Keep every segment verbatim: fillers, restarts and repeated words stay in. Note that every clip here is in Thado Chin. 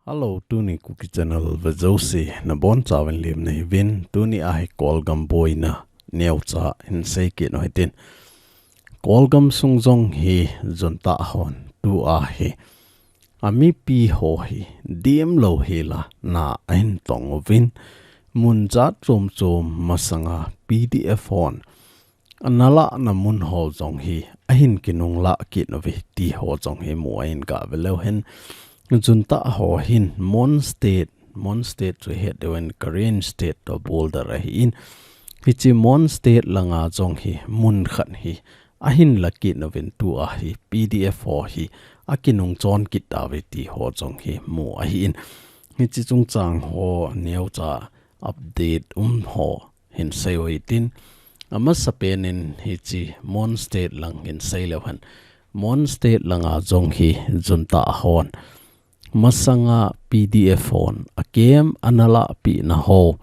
Hello, tuni Kuki Channel vejouse nabonchauvin lemna hiuvin, tuni a hi Kolgam boina neocha hin seikit u hitin. Kolgam sung jong hi junta hon tua hi amipi ho hi demlou hela na ahin tong uvin, mun jat chom chom masanga P D F hon analahna mun ho jong hi ahin kinunglah kit uve ti ho jong hi mu ahin gah ve leu hen. Junta ho hin Mon State, Mon State chu het deuhen Karen State to border ahin, hiche Mon State langa jong hi mun khat hi ahin la kit uvin tua hi P D F ho hi akinung chon kit tauve ti ho jong hi mu ahin. Hiche chungchang ho neocha update um ho hin sei u hitin, amasapen in hiche Mon State lang hin sei leu hen. Mon State langa jong hi junta hon masanga P D F hon a camp analahpeh na ho,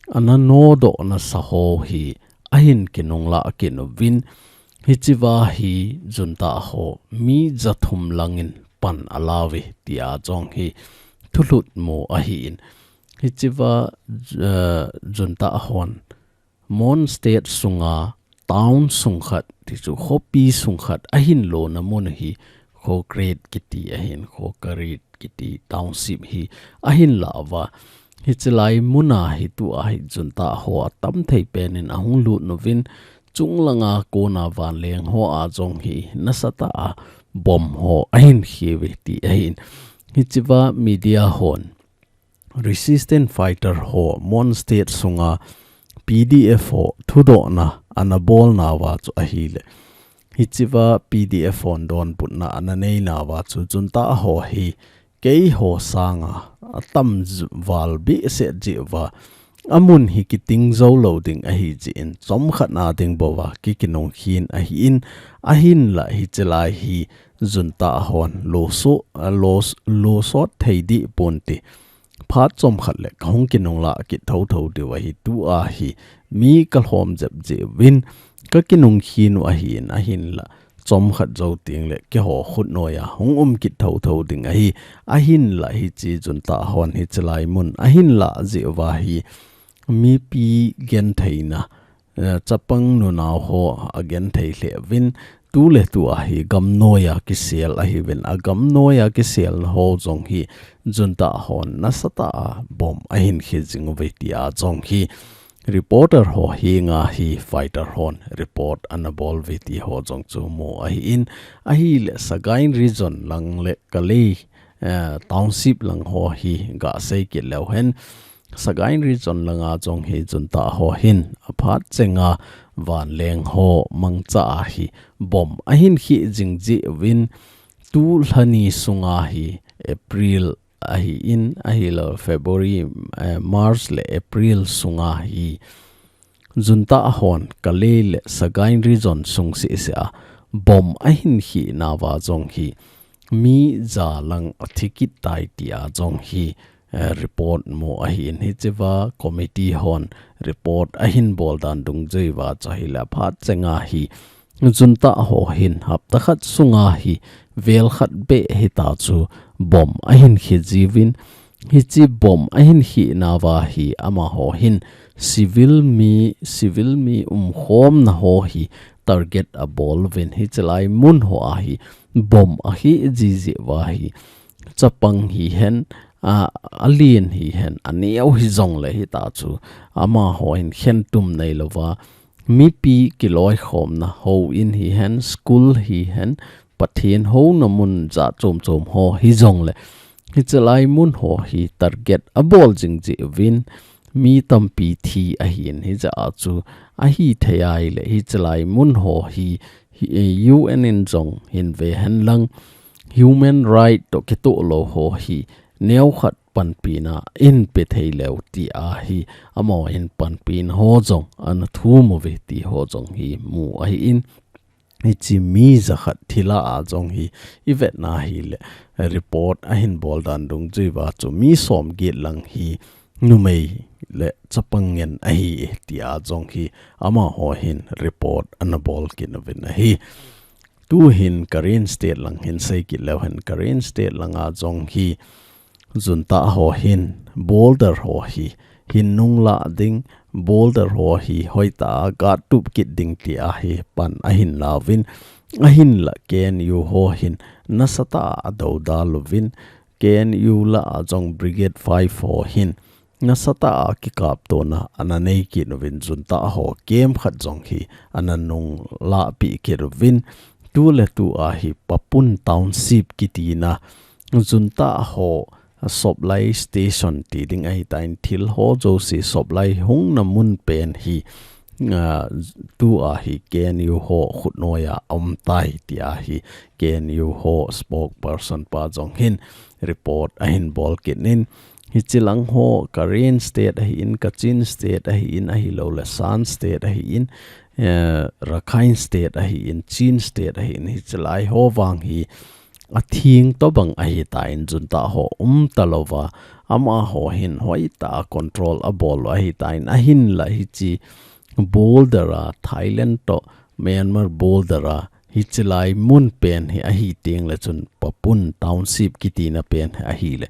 ana nodoh nasa ho hi ahin kinunglah kit uvin, hichea hi junta ho mi jathum langin pan alauve tia jong hi thulhut mu ahin. Hichea, eh, junta hon Mon State sunga town sung khat, ti chu khopi sung khat ahin lona mun hi Khokreit kiti ahin, Khokreit kiti township hi ahin la uva. Hiche lai muna hi tua hi junta ho atam thei pen in ahung lut uvin, chunglanga kona vanleng ho a jong hi nasatah a bomb ho ahin khie uve ti ahin. Hichea media hon resistance fighter ho Mon State sunga P D F ho thudohna ana bolnauva chu ahile, hichea P D F hon donbutna ana neinauva chu junta ho hi keiho sanga atam j-, val behseh jeh uva, amun hi kiting jou lou ding ahi jeh in, chomkhat na ding bouva kikinung khin ahin, ahinla hiche lai hi junta hon loso-, a los-, losot thei deh ponte. Phat chomkhat le kahung kinunglah kit thotho diu ahi, tua hi mi kalhom jep jeh uvin kakinung khin u ahin, ahinla chomkhat jou tengle keiho khut noiya hung um kit thotho ding ahi, ahinla hiche junta hon hiche lai mun ahin lah jeh uva hi mipi gentheina, eh, chapang nunao ho agenthei lheh uvin, tuletua hi gamnoiya kisel ahiuvin, agamnoiya kiselna ho jong hi junta hon nasatah a bomb ahin khie jing uve tia jong hi reporter ho henga hi fighter hon report ana bol uve ti ho jong chu mu ahin, ahile Sagaing region lang le Kalay, eh, township lang ho hi gah sei kit leu hen. Sagaing region langa jong hi junta ho hin aphat chenga vanleng ho mangcha a hi bomb ahin khie jing jeh uvin, tulha ni sunga hi April ahin, ahilou February, eh, March le April sunga hi junta hon Kalay le Sagaing region sung seh seh a bomb ahin khie nauva jong hi mi ja lang athi kit tai tia jong hi, eh, report mu ahin, hichea committee hon report ahin bol dan dungjuiya chu ahile aphat chenga hi junta ho hin hapta khat sunga hi vel khat beh hita chu bomb ahin khie jiuvin, hiche bomb ahin khie nauva hi amaho hin civil mi, civil mi umkhomna ho hi target abol uvin, hiche lai mun ho a hi bomb akhie ji jeh uva hi chapang hihen, a, alen hihen, aneo hijongle hita chu amaho hin khentum neilouva, mipi kiloikhomna houin hihen, school hihen, Pathen houna mun jat chom chom ho hijongle, hiche lai mun ho hi target abol jing jeh uvin, mi tampi thi ahin, hijeh a chu ahithei ahile hiche lai mun ho hi, hi, eh, U N in jong hin ve hen lang, human right to kitoh lou ho hi neokhat panpina eipe thei leu tia hi amaho hin panpina ho jong ana thum uve ti ho jong hi mu ahin, hiche mi jakhat thila a jong hi ivetna hile report ahin bol dan dungjuiya chu mi somget lang hi numei le chapang ngen ahi tia jong hi amaho hin report ana bol kit uvin ahi. Tuhin Karen State lang hin sei kit leu hen, Karen State langa jong hi junta ho hin boulder ho hi hin nung la ding, boulder ho hi hoitah a gatup kit ding ti ahi pan ahin lauvin, ahinla K N U ho hin nasatah a adoudal uvin, K N U lah a jong Brigade five ho hin nasatah a kikaptona ana nei kit uvin, junta ho camp khat jong hi ana nung lahpeh kit uvin, tu le tu ahi Papun Township kitina junta ho supply station ti ding ahitan, thil ho jouse supply hungna mun pen hi, ah, tu ahi K N U ho khutnoiya aumtai ti ahi K N U ho spokesperson pa jong hin report ahin bol kit in, hiche lang ho Karen State ahin, Kachin State ahin, ahilouleh Shan State ahin, eh, Rakhine State ahin, Chin State ahin, hiche lai ho vang hi atheng tobang ahitan, junta ho umta louva, amaho hin hoitah a control abol u ahitan, ahinla hiche boulder a, Thailand to Myanmar boulder a, hiche lai mun pen hi ahi tengle chun Papun Township kitina pen hi ahile,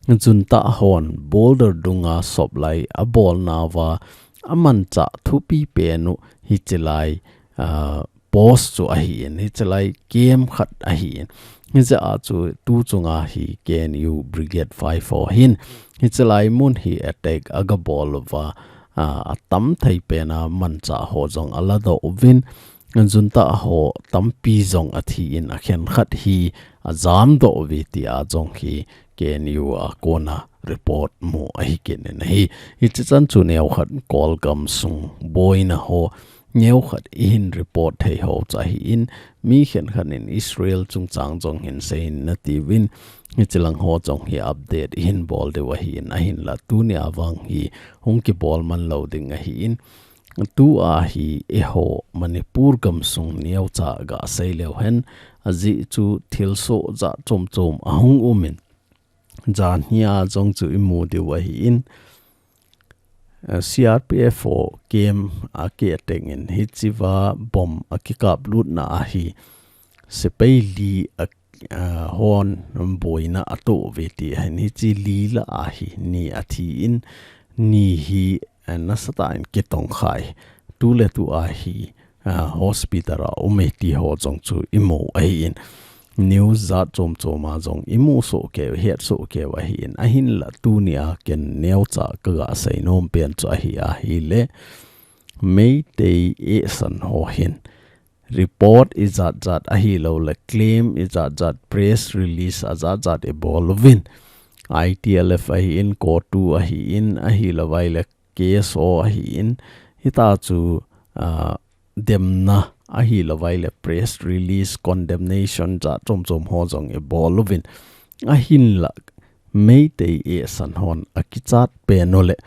junta hon boulder dunga supply abolnauva amanchah thupi pen u hiche lai, ah, post chu ahin, hiche lai camp khat ahin. Hijeh a chu tu chunga hi K N U Brigade five ho hin hiche lai mun hi attack agabol uva, ah, atam thei pen a manchah ho jong aladoh uvin, junta ho tampi jong athin, akhenkhat hi ajamdoh uve tia jong hi K N U a kona report mu ahi kit in ahi. Hiche chan chu neokhat Kawl gamsung boina ho neokhat ihin report thei ho chu ahin, mi khenkhat in Israel chungchang jong hin seiyin nati uvin, hiche lang ho jong hi update ihin bol diu ahin, ahinla tunia vang hi hung kibol man lou ding ahin, tu ahi eiho Manipur gamsung neocha gasei leu hen, ajeh chu thilsoh jat chom chom ahung um in, janhi a jong chu imu diu ahin, eh, C R P F ho camp a ki-attack in, hichea bomb akikaplutna ahi sepai li a, ah, hon boina ato uve ti ahin, hiche li lah a hi ni athin, ni hi, eh, nasatah in kitongkhai, tu le tu ahi, ah, hospital a um e ti ho jong chu imu ahin, news jat chom chom a jong imu soh keu, ihet soh keu ahin, ahinla tunia ken neocha kagasei nom pen chu ahi, ahile Meitei eisan ho hin report ijat jat ahilouleh claim ijat jat, press release ajat jat ibol uvin, I T L F ahin, COTU ahin, ahilouvaileh K S O ahin, hitia chu, ah, demna ahilouvaileh press release, condemnation jat chom chom ho jong ibol uvin, ahinla Meitei eisan hon akichat pen u le,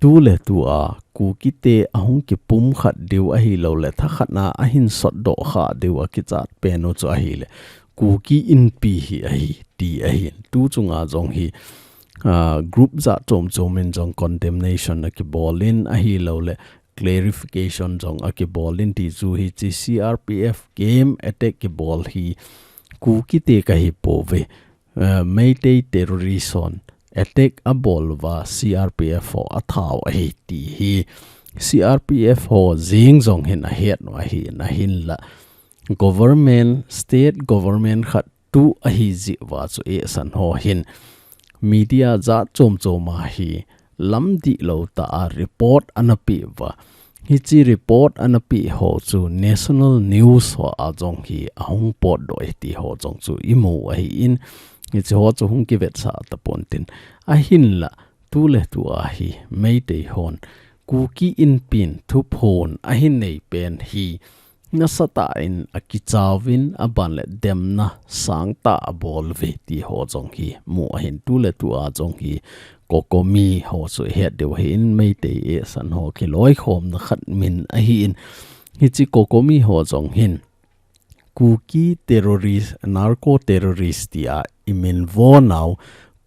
tu le tu a Kukite ahung kipumkhat diu ahilouleh thakhat na ahin sotdoh kha diu akichat pen u chu ahile, Kuki Inpi hi ahi ti ahin, tu chunga jong hi, ah, group jat chom chom in jong condemnation akibol in, ahilouleh clarification jong akibol in, ti chu hiche C R P F camp attack kibol hi Kukite kahi pouve, eh, Meitei terrorist hon attack abol uva C R P F ho athau ahi ti hi C R P F ho jeng jong hin ahet u ahin, ahinla government, state government khat tu ahi jeh uva chu eisan ho hin media jat chom chom a hi lam dihlou tah a report ana peh uva, hiche report ana peh ho chu national news ho a jong hi ahung potdoh e ti ho jong chu imu ahin, hiche ho chu hung kivetsah tapon tin, ahinla tu le tu a hi Meitei hon Kuki Inpin thuphon ahin nei pen hi nasatah in akichauvin, aban le demna sangtah abol uve ti ho jong hi mu ahin, tu le tu a jong hi COCOMI ho chu ihet diu ahin, Meitei eisan ho kiloikhomna khat min ahin, hiche COCOMI ho jong hin Kuki terrorist, narco terrorist tia imin vonau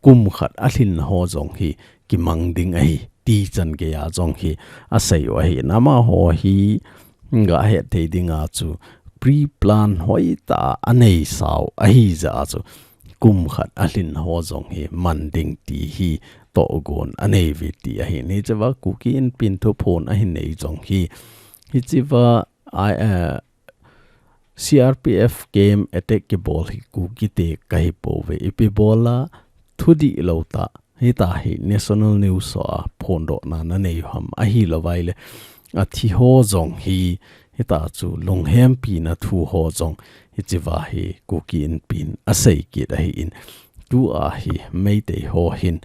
kum khat alhin ho jong hi kimang ding ahi ti chan geiya jong hi asei u ahin, amaho hi gahet thei dinga chu pre-plan hoitah a aneisau ahi jeh a chu kum khat alhin ho jong hi man ding ti hi togon anei uve ti ahin. Hichea Kuki Inpi in thuphon ahin nei jong hi, hichea I, eh, C R P F camp attack kibol hi Kuki te kahi pouve. Ipi bola thudih lou tah, hitia hi national news ho a phondohna nanei u ham, ahilouva ahile athi ho jong hi, hitia chu lunghempi na thu ho jong hichea hi Kuki Inpi in asei kit ahin. Tua hi Meitei ho hin,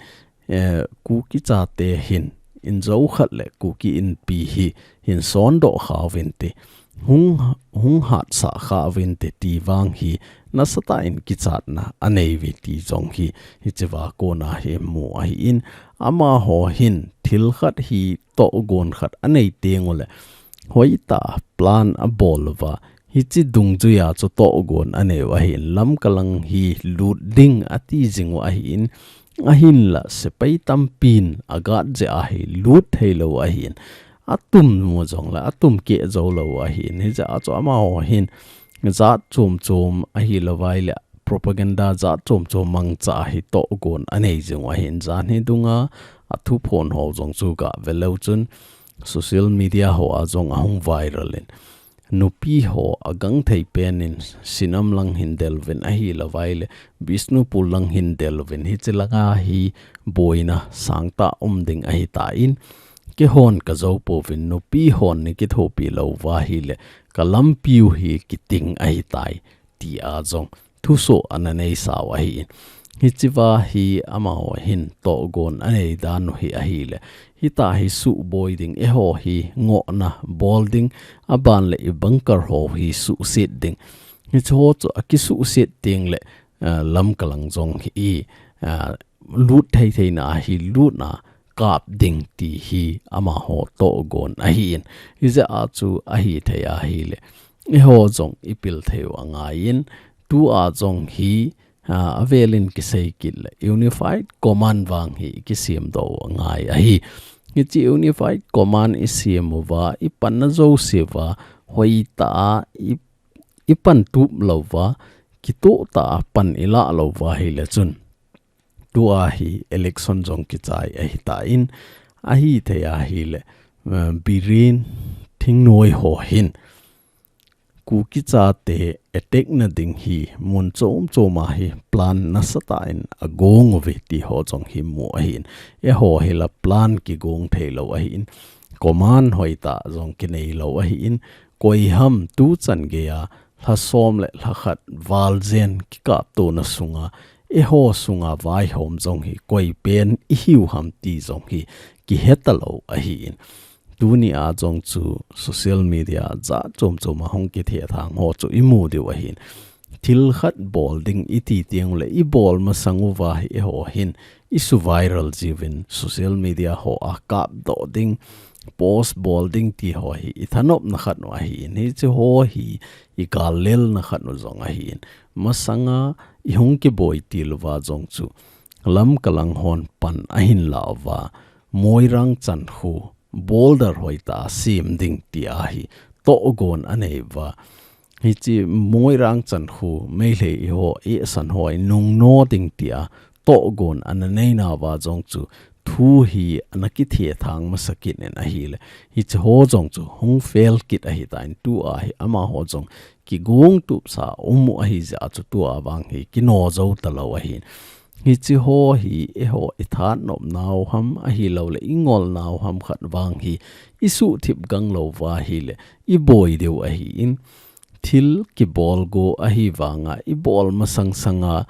eh, Kuki chate hin, injo khat le Kuki Inpi hi hin sondoh kha uvin te, hung, hung hatsah kha uvin te ti vang hi nasatah in kichatna anei uve ti jong hi, hichea kona hi mu ahin. Amaho hin thil khat hi togon khat anei teng ule, hoitah plan abol uva, hiche dungjuia chu togon anei u ahin. Lamka lang hi lut ding ati jing u ahin, ahinla sepai tampin aguard jeh a hi lut thei lou ahin. Atum mu jong le atum keh jou lou ahin. Hijeh a chu amaho hin jat chom chom ahilouva ahile propaganda jat chom chom mangcha hi togon anei jing u ahin. Janhi dunga athuphon ho jong chu gah ve leu chun social media ho a jong ahung viral in, nupi ho agangthei pen in Sinam lang hin del uvin ahilouva ahile Bishnupur lang hin del uvin, hiche langa hi boina sangtah um ding ahitan, keihon kajou pouvin, nupi hon nei kithopi louva ahile kalampiu hi kiting ahitai, tia jong thusoh ana neisa u ahin. Hichea hi amaho hin togon anei dan u hi ahile, hitia hi suboi ding, eiho hi ngohna bol ding, aban le i bunker ho hi suhset ding. Hiche ho chu akisuhset teng le, eh, Lamka lang jong hi, eh, lut thei theina hi lutna kap ding ti hi amaho togon ahin. Hijeh a chu ahithei ahile, eiho jong ipil thei u angaiyin, tua jong hi, ah, avelin kisei kit le Unified Command vang hi kisiam doh u angai ahi. Hiche Unified Command isiam uva, ipanna jousea hoitah a i, ipan tup louva, kitoh tah a pan ilah louva ahile chun, tua hi election jong kichai ahitan, ahithei ahile, eh, Biren Thingnoi ho hin Kuki chate attack na ding hi mun chom chom a hi plan nasatah in agong uve ti ho jong hi mu ahin. Eiho hi la plan kigong thei lou ahin. Command hoitah jong kinei lou ahin. Koi ham tuchan geiya lha som le lha khat val jen kikaptona sunga, eiho sunga vaihom jong hi koi pen ihiu ham ti jong hi kihe talou ahin. Tuni a jong chu social media jat chom chom a hung kithethang ho chu imu diu ahin. Thil khat bol ding iti teng le ibol masang uva hi eiho hin isu viral jiuvin social media ho a kapdoh ding, post bol ding ti ho hi ithanopna khat u ahin. Hiche ho hi igal lelna khat u jong ahin. Masanga ihung kiboi til uva jong chu Lamka lang hon pan ahin la uva, Moirang chan khu border hoitah a sem ding tia hi togon anei uva. Hiche Moirang chan khu Meitei eiho, eisan ho inungno ding tia togon ana nei nauva jong chu thu hi ana kithethang masa kit in ahile, hiche ho jong chu hung fail kit ahitan, tua hi amaho jong kigong tupsa um u ahijeh a chu tua vang hi kino jou talou ahin. Hiche ho hi eiho ithat nop nau ham ahilou le ingol nau ham khat vang hi isuhthip gang louva ahile iboi diu ahin. Thil kibol go ahivanga ibol masang sanga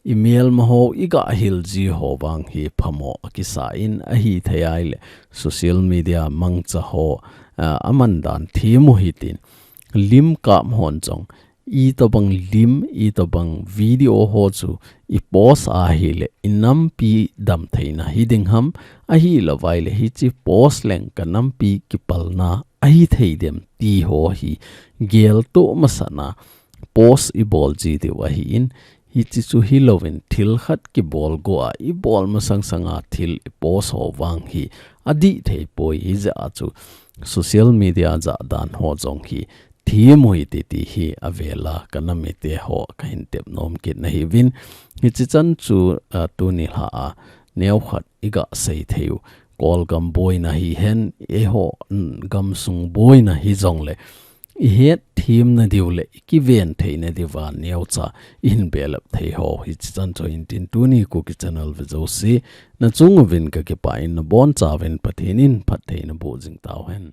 imelma ho igah hil ji ho vang hi phamo akisa in, ahithei ahile social media mangcha ho, ah, aman dan them u hitin, lim kap hon jong itobang lim, itobang video ho chu ipost ahile inampi damtheina hiding ham, ahilouva ahile hiche post leng kanampi kipalna ahithei dem ti ho hi geltoh masana post ibol ji diu ahin. Hiche chu hilouvin thil khat kibol go a ibol masang sanga thil ipost ho vang hi adih thei poi, hijeh a chu social media jahdan ho jong hi thim u hite ti hi avela kanam mite ho kahin tep nom kit nahiuvin. Hichi chan chu, ah, tuni lha a neo khat iga sei thei u. Kolgam boina hihen, eiho, mm, gamsung boina hijongle, ihet themna diu le ikiven theina diuva neocha ihin belap thei ho. Hichi chan chu hin tin tuni Kuki Channel ve jouse, nachung uvin kakipah in nabonchauvin Pathen in phatthei naboh jing tauhen.